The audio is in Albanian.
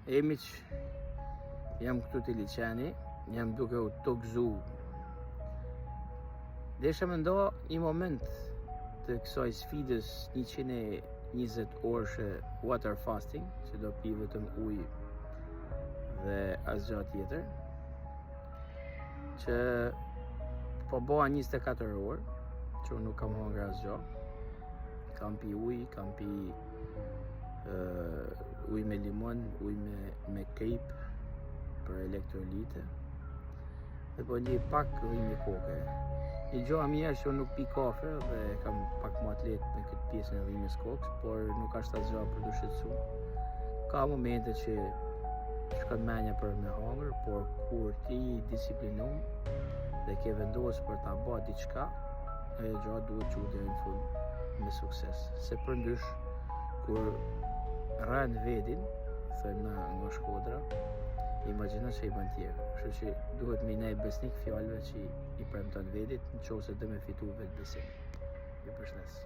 E miq, jam këtu te liqeni, jam duke u tokëzu. Desha me nda një moment të kësaj sfidës 120 orëshe water fasting, që do pi vetëm ujë dhe asgjë tjetër, që po boha 24 orë, që unë nuk kam hangër asgjë. Kam pi ujë, kam pi uh, ujë me limon, ujë me, me krip për elektrolite. Dhe po ndjej pak dhimbje koke. Një gjë e mirë që unë nuk pi kafe dhe kam pak më të lehtë me këtë pjesën e dhimbjes kokës, por nuk është asgjë për të shqetësuar. Ka momente që shkon menja për me hangër, por kur ti disiplinum dhe ke vendosur për ta bë diçka, ajo gjë duhet çu deri në fund me sukses. Se përndrysh, kur rren vedin, thojmë na nga Shkodra, imagjino që i bën tjerë. Kështu që duhet me nej besnik fjalëve që i premton vedit, në qoftë se do me fitu vetëbesim. Ju përshnes.